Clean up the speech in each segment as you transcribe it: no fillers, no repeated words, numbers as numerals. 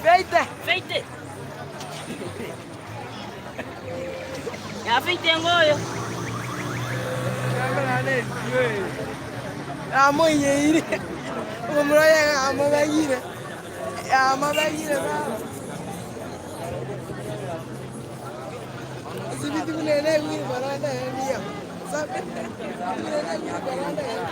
Feite! Feite! Ya feite ngoyo. Amo yeire. Omuraya amo bagire. Amo bagire ba. Sibiti kunene kuyi baranda ya. Sabe? Kunene kuyi baranda ya.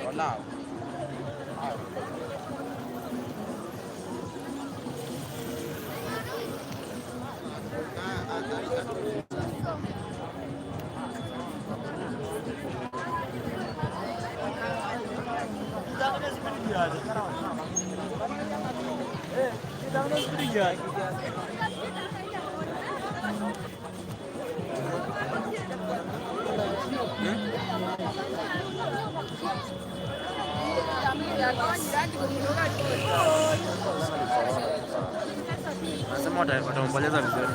Hola. Nasema wataomboleza vizuri.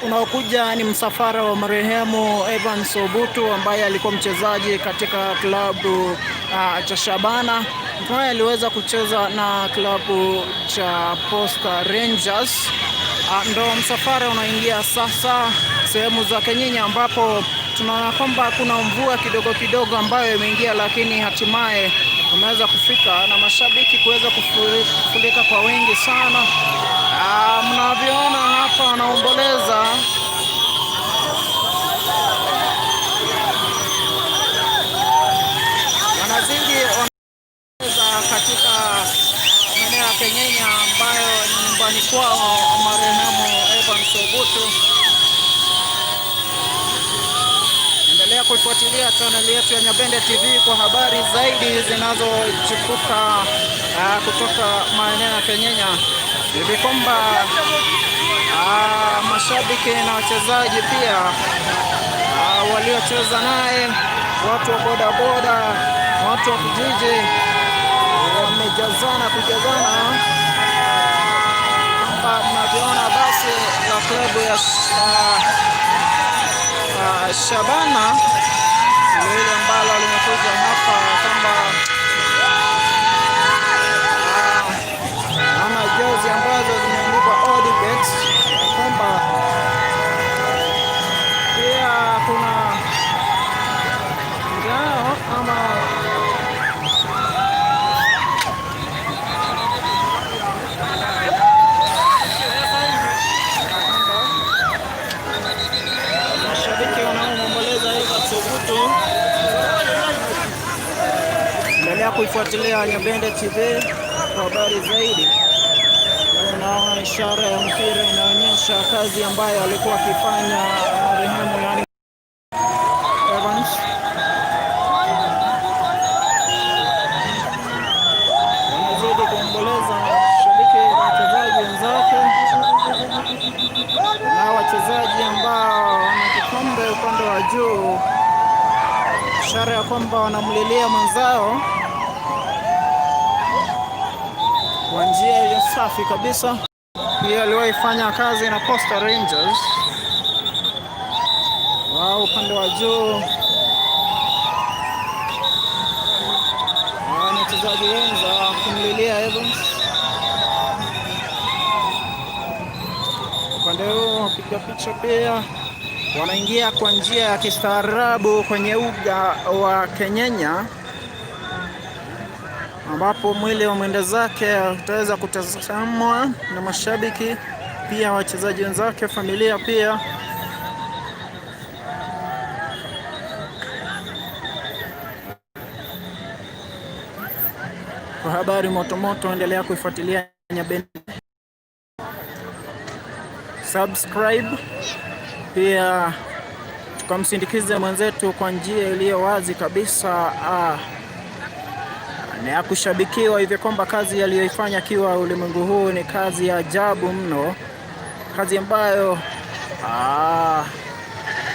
Unaokuja ni msafara wa marehemu Evans Obutu ambaye alikuwa mchezaji katika klabu cha Shabana ambaye aliweza kucheza na klabu cha Posta Rangers. Ndo msafara unaingia sasa sehemu za Kenyenya ambapo tunaona kwamba kuna mvua kidogo kidogo ambayo imeingia, lakini hatimaye wameweza kufika na mashabiki kuweza kufurika kwa wingi sana. Mnavyoona hapa wanaomboleza. Wanazidi wanaomboleza katika maeneo ya Kenyenya ambayo ni nyumbani kwao marehemu Evans Obutu. Endelea kuifuatilia chaneli yetu ya Nyabende TV kwa habari zaidi zinazochipuka kutoka maeneo ya Kenyenya hivi kwamba mashabiki na wachezaji pia waliocheza naye, watu wa bodaboda, watu wa kijiji wamejazana kujazana kwamba mnavyoona basi la klabu ya Shabana lile ambalo limekuja hapa kwamba naona jezi ambazo zimeandikwa Odibet kwamba pia kuna ngao ama mashabiki wanaomomboleza Evans Obutu. Endelea kuifuatilia Nyabende TV kwa habari zaidi. Naona ishara ya mpira inaonyesha kazi ambayo alikuwa akifanya marehemu, yani Evans. Wanazidi kuomboleza mashabiki na wachezaji wenzake na wachezaji ambao wana kikombe upande wa juu, ishara ya kwamba wanamlilia mwenzao kwa njia iliyo safi kabisa. Pia aliwahi fanya kazi na Posta Rangers wao upande wa juu ni wachezaji wenza kumlilia Evans. Upande huu wapiga picha pia wanaingia kwa njia ya kistaarabu kwenye uga wa Kenyenya ambapo mwili wa mwenda zake utaweza kutazamwa na mashabiki pia wachezaji wenzake, familia pia. Kwa habari motomoto, endelea kuifuatilia Nyabende, subscribe pia tukamsindikize mwenzetu kwa njia iliyo wazi kabisa na ya kushabikiwa hivi kwamba kazi aliyoifanya akiwa ulimwengu huu ni kazi ya ajabu mno, kazi ambayo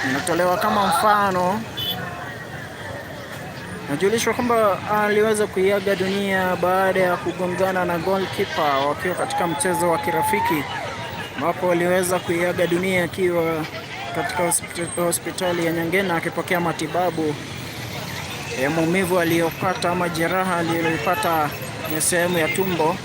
inatolewa kama mfano. Najulishwa kwamba aliweza kuiaga dunia baada ya kugongana na goalkeeper wakiwa katika mchezo wa kirafiki, ambapo aliweza kuiaga dunia akiwa katika hospitali ya Nyangena akipokea matibabu ya maumivu aliyopata ama jeraha aliyoipata ya sehemu ya tumbo.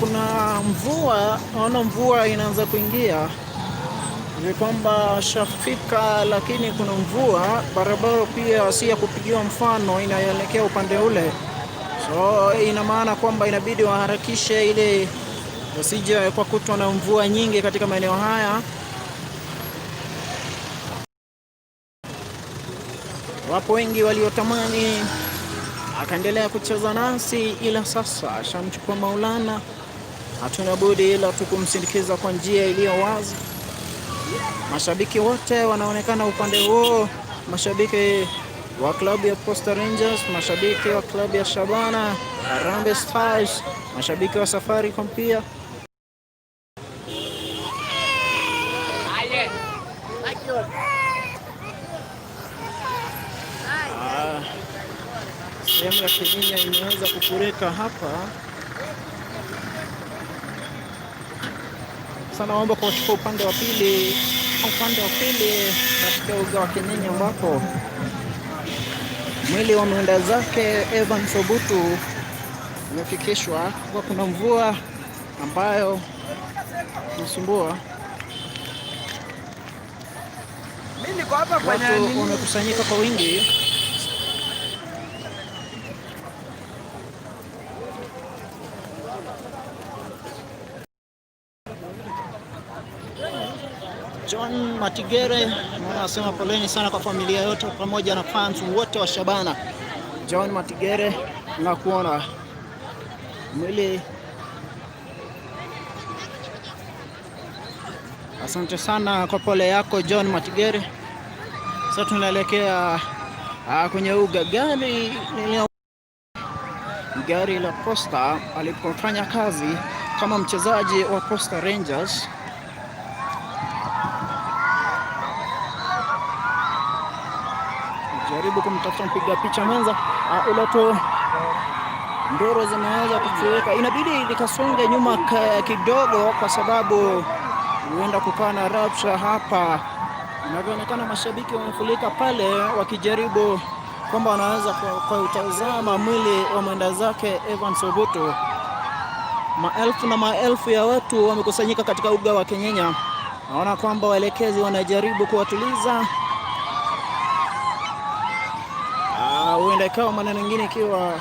Kuna mvua, naona mvua inaanza kuingia hivi kwamba shafika, lakini kuna mvua. Barabara pia si ya kupigiwa mfano, inaelekea upande ule, so ina maana kwamba inabidi waharakishe ili wasije kwa kutwa na mvua nyingi katika maeneo haya. Wapo wengi waliotamani akaendelea kucheza nasi, ila sasa ashamchukua Maulana. Hatuna budi ila tukumsindikiza kwa njia iliyo wazi. Mashabiki wote wanaonekana upande huo, mashabiki wa klabu ya Posta Rangers, mashabiki wa klabu ya Shabana, Harambee Stars, mashabiki wa Safaricom pia. Sehemu ya Kenyenya imeweza kufurika hapa. Sasa naomba kuwachukua upande wa pili katika uga wa Kenyenya ambapo mwili wa mwenda zake Evans Obutu umefikishwa, kwa kuna mvua ambayo inasumbua. Mimi niko hapa kwenye Watu nini? Wamekusanyika kwa wingi. John Matigere naona anasema poleni sana kwa familia yote pamoja na fans wote wa Shabana. John Matigere, na kuona mwili. Asante sana kwa pole yako, John Matigere. Sasa tunaelekea kwenye uga. Gari la Posta alipofanya kazi kama mchezaji wa Posta Rangers. Jaribu kumtafuta mpiga picha mwenza, ila tu ndoro zimeweza kufurika, inabidi likasonge nyuma kidogo, kwa sababu huenda kukawa na rabsha hapa. Inavyoonekana mashabiki wamefurika pale wakijaribu kwamba wanaweza kwa utazama mwili wa mwenda zake Evans Obutu. Maelfu na maelfu ya watu wamekusanyika katika uga wa Kenyenya. Naona kwamba waelekezi wanajaribu kuwatuliza. Huenda ikawa maneno mengine ikiwa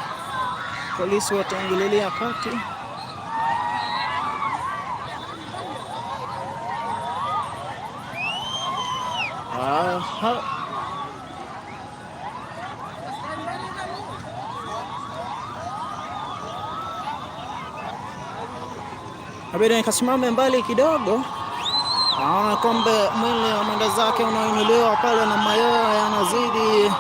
polisi wataingililia kati. Aha. Nabidi nikasimame mbali kidogo. Naona kwamba mwili wa mwenda zake unaoinuliwa pale na mayowe yanazidi,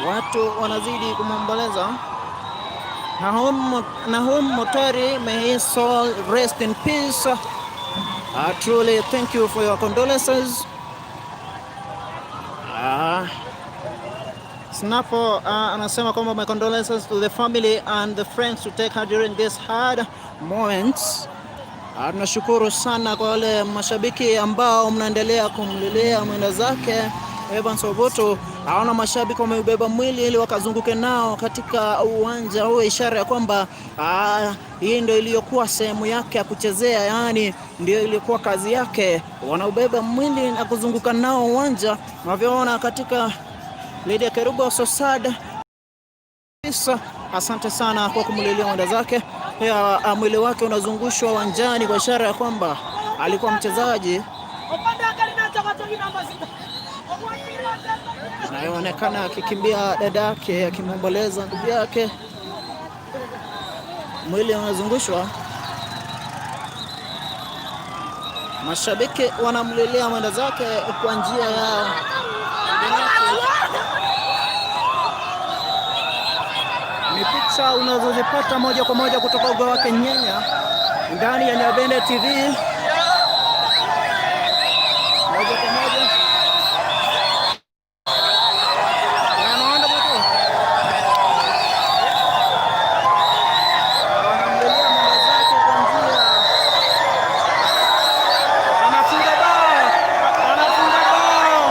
watu wanazidi kumwomboleza. Nahum Motari, may his soul rest in peace. Truly thank you for your condolences. Snapo anasema kwamba my condolences to the family and the friends to take her during these hard moments. Tunashukuru sana kwa wale mashabiki ambao mnaendelea kumlilia mwenda zake Evans Obutu. Naona mashabiki wameubeba mwili ili wakazunguke nao katika uwanja huo, ishara ya kwamba hii ndio iliyokuwa sehemu yake ya kuchezea, yaani ndio iliyokuwa kazi yake. Wanaubeba mwili na kuzunguka nao uwanja, unavyoona katika Lydia Kerubo Sosad. Asante sana kwa kumlilia mwenda zake. Pia mwili wake unazungushwa uwanjani kwa ishara ya kwamba alikuwa mchezaji anayeonekana akikimbia dada yake akimwomboleza ndugu yake. Mwili unazungushwa, mashabiki wanamlilia mwenda zake kwa njia yao. Ni picha unazozipata moja kwa moja kutoka uga wa Kenyenya ndani ya Nyabende TV moja kwa moja. Wanaenda moto. Wanamlilia mwenda zake kwa njia. Anafunga bao, anafunga bao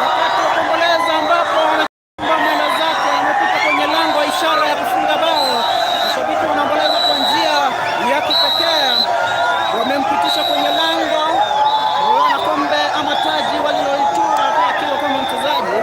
wakati wa kuomboleza, ambapo anafunga mwenda zake, amepita kwenye lango, ishara ya kufunga bao. Mashabiki wanaomboleza kwa njia ya kipekee, wamempitisha kwenye lango, wana kombe ama taji waliloitua akiwa kama mchezaji.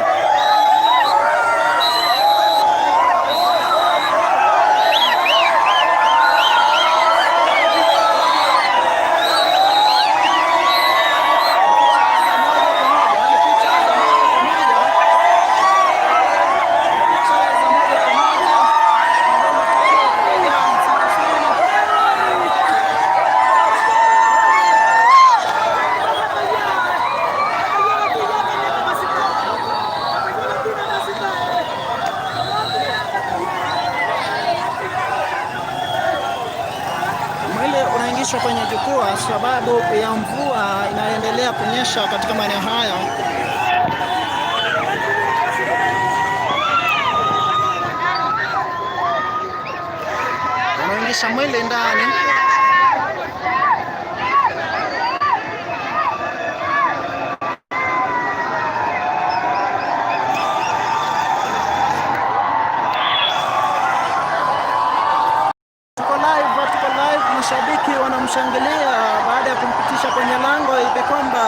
Mwili unaingishwa kwenye jukwaa sababu ya mvua inayoendelea kunyesha katika maeneo haya. Wanaingisha mwili ndani. Tuko live, tuko live. Mashabiki wanamshangilia baada ya kumpitisha kwenye lango hivi kwamba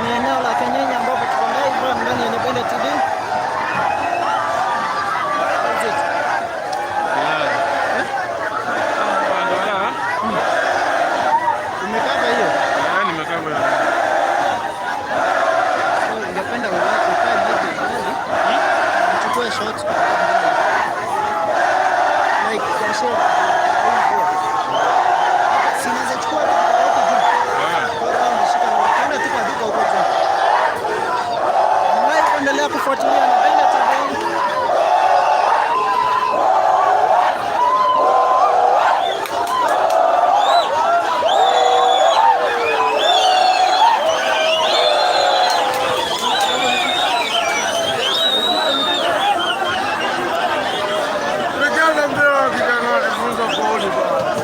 ni eneo la Kenyenya ambapo tuko live ndani ya Nyabende TV. Is it? Umekata hiyo? So, ungependa ukae hivi mbali, uchukue shots kutoka mbali. Like kwa shape, si naweza chukua tu kutoka huko juu. Kwa hiyo unashika na ukienda tu kwa duka huko juu. Live, endelea kufuatilia Nyabende TV. Vijana mpira kijana walifunza boli bwana.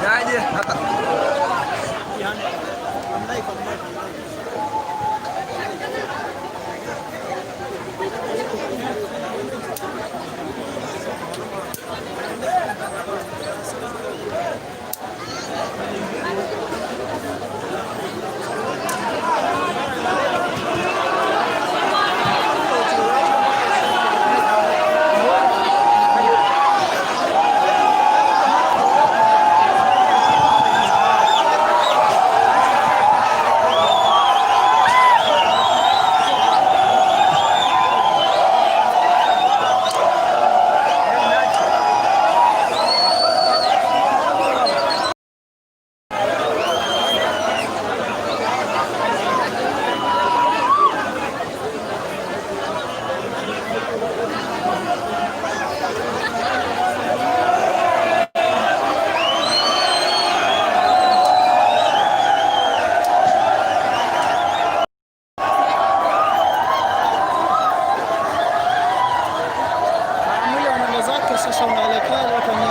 Yaje hata I'm live, I'm live, I'm live. Mwili wa mwenda zake sasa unaelekezwa kwenye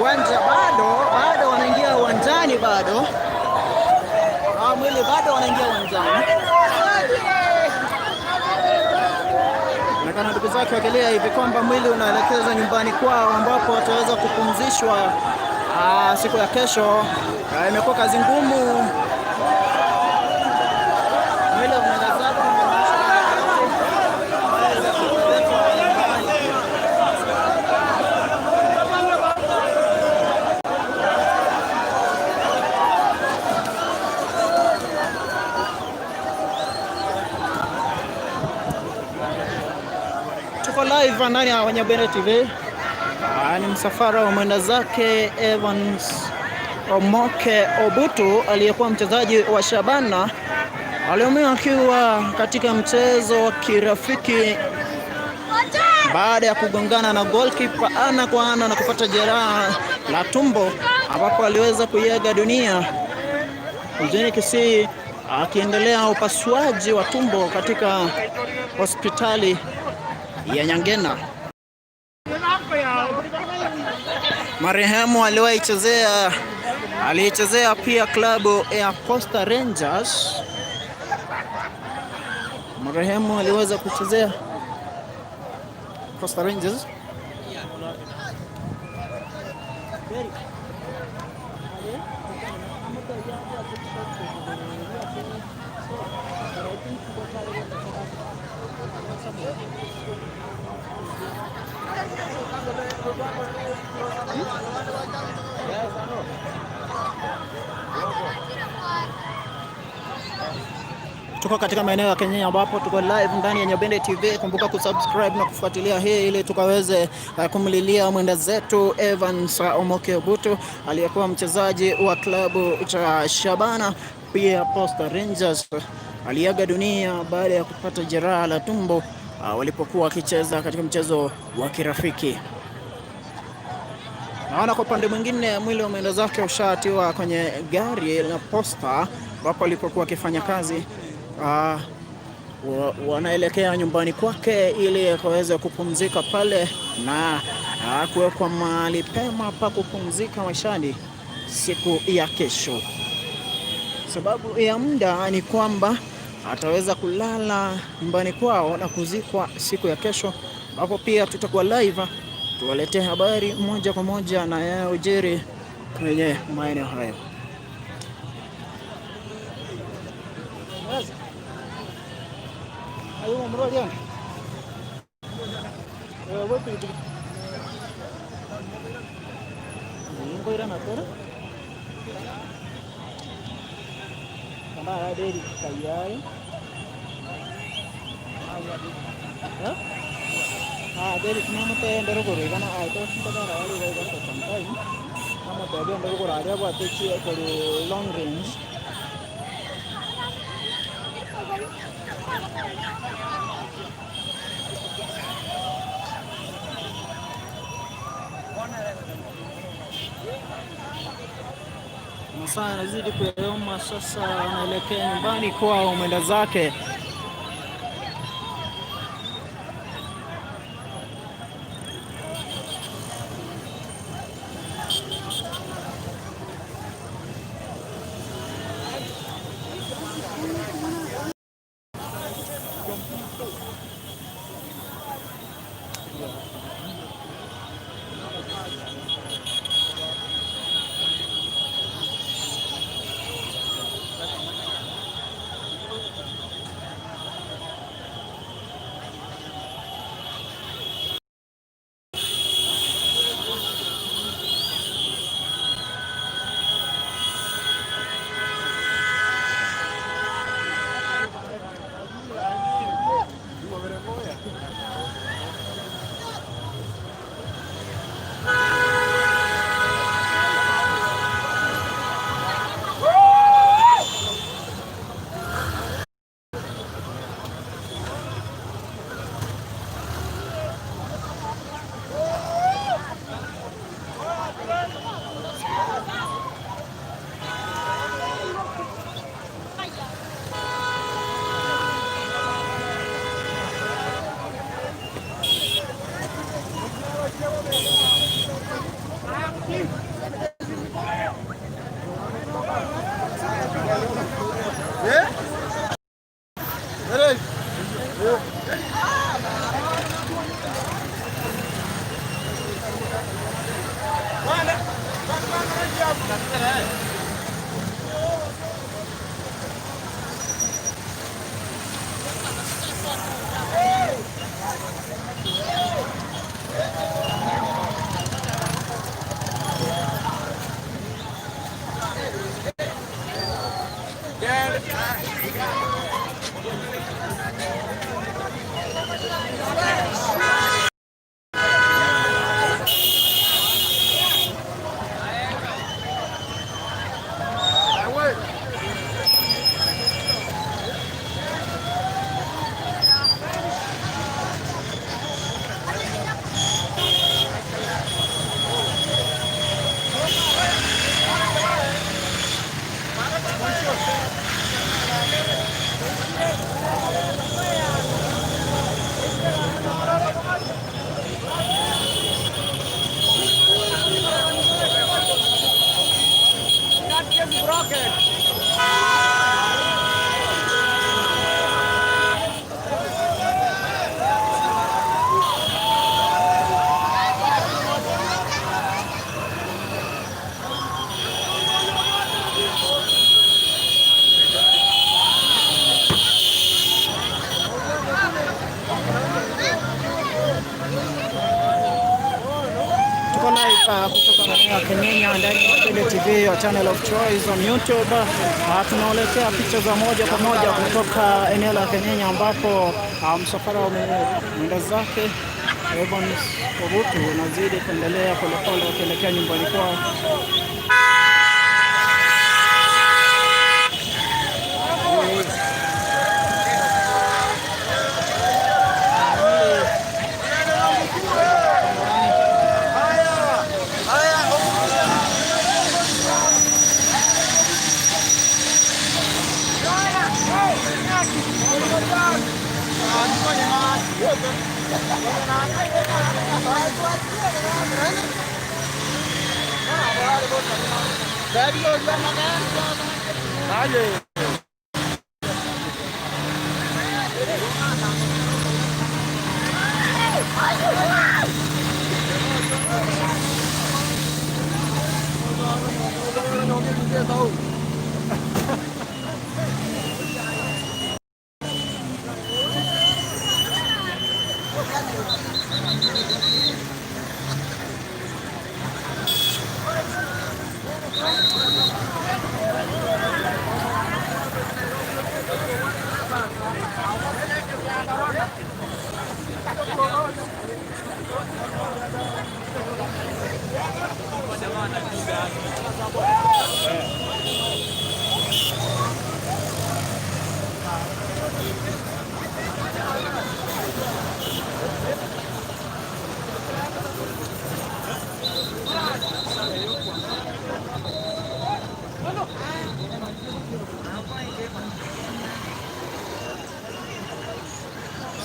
uwanja, bado bado wanaingia uwanjani, bado mwili bado wanaingia uwanjani. Onekana ndugu zake wakilia hivi kwamba mwili unaelekezwa nyumbani kwao ambapo wataweza kupumzishwa siku ya kesho. Imekuwa kazi ngumu. Mwili wa mwenda zake unaweza kupelekwa nyumbani. Tuko live ndani ya Wanyabende TV. Ni msafara wa mwenda zake Evans Omoke Obutu aliyekuwa mchezaji wa Shabana, aliumia akiwa katika mchezo wa kirafiki baada ya kugongana na goalkeeper ana kwa ana na kupata jeraha la tumbo ambapo aliweza kuiaga dunia mjini Kisii akiendelea upasuaji wa tumbo katika hospitali ya Nyangena. Marehemu aliichezea pia klabu ya Posta Rangers. Marehemu aliweza kuchezea Posta Rangers. Tuko katika maeneo ya Kenya ambapo tuko live ndani ya Nyabende TV. Kumbuka kusubscribe na kufuatilia hii ili tukaweze kumlilia mwenda zetu Evans Omoke Obutu aliyekuwa mchezaji wa klabu cha Shabana pia Posta Rangers. Aliaga dunia baada ya kupata jeraha la tumbo walipokuwa wakicheza katika mchezo wa kirafiki. Naona kwa upande mwingine mwili wa mwenda zake ushatiwa kwenye gari la posta ambapo alipokuwa akifanya kazi. Wanaelekea nyumbani kwake ili akaweze kupumzika pale na kuwekwa mahali pema pa kupumzika maishani siku ya kesho. Sababu ya muda ni kwamba ataweza kulala nyumbani kwao na kuzikwa siku ya kesho, ambapo pia tutakuwa live tuwaletee habari moja kwa moja na yanayojiri kwenye maeneo hayo. Long range. Masaa yanazidi kuyoyoma sasa, anaelekea nyumbani kwao mwenda zake. Tuko live kutoka maeneo ya Kenyenya ndani ya Mapele TV, your channel of choice on YouTube. Tunawaletea picha za moja kwa moja kutoka eneo la Kenyenya ambapo msafara wa mwenda zake Evans Obutu unazidi kuendelea polepole wakielekea nyumbani kwao.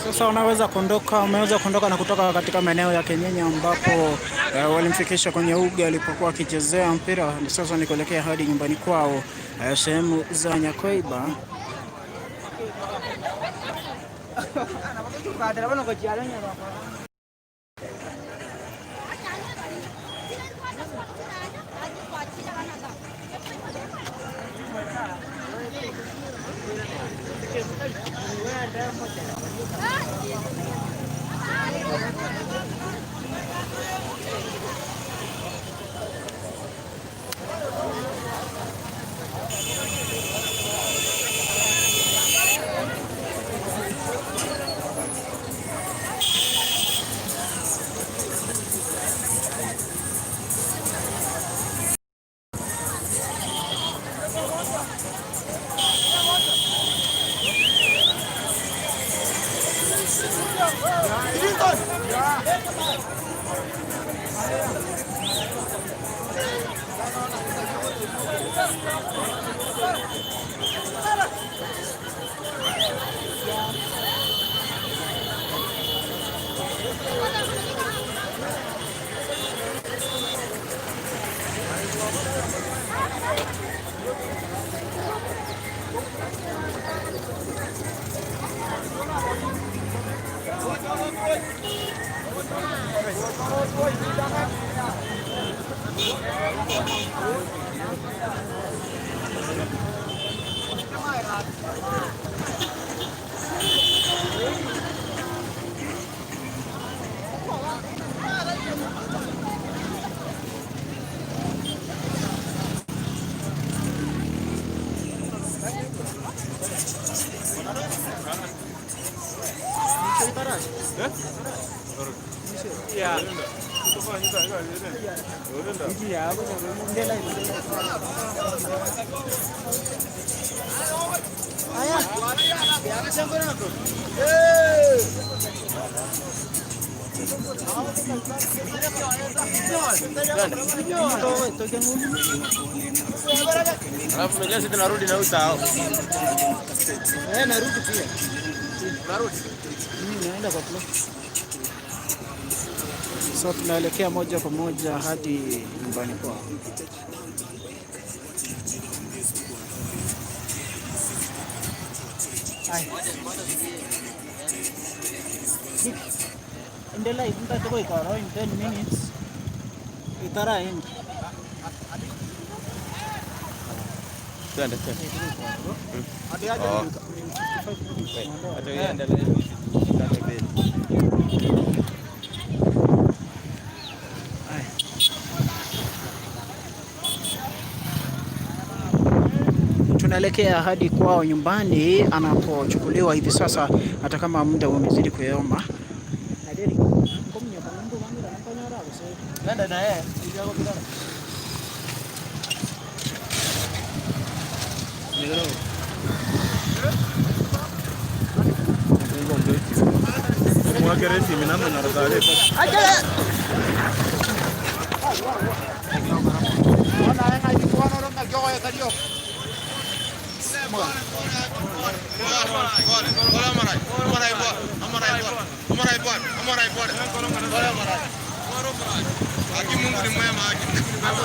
Sasa wanaweza kuondoka, wameweza kuondoka na kutoka katika maeneo ya Kenyenya ambapo walimfikisha kwenye uga alipokuwa akichezea mpira. Sasa ni kuelekea hadi nyumbani kwao sehemu za Nyakoiba. Alafu unajua sisi tunarudi na usahau. Eh, narudi pia. Unarudi. Naenda kwa kula. So tunaelekea moja kwa moja hadi nyumbani kwao. Endelea in 10 minutes. Itara end. Twende twende. Oh. Acha iendelee hivi. Tunaelekea hadi kwao nyumbani anapochukuliwa hivi sasa, hata kama muda umezidi kuyoma. Nenda na yeye. Haki Mungu ni mwema, haki Mungu ni mwema.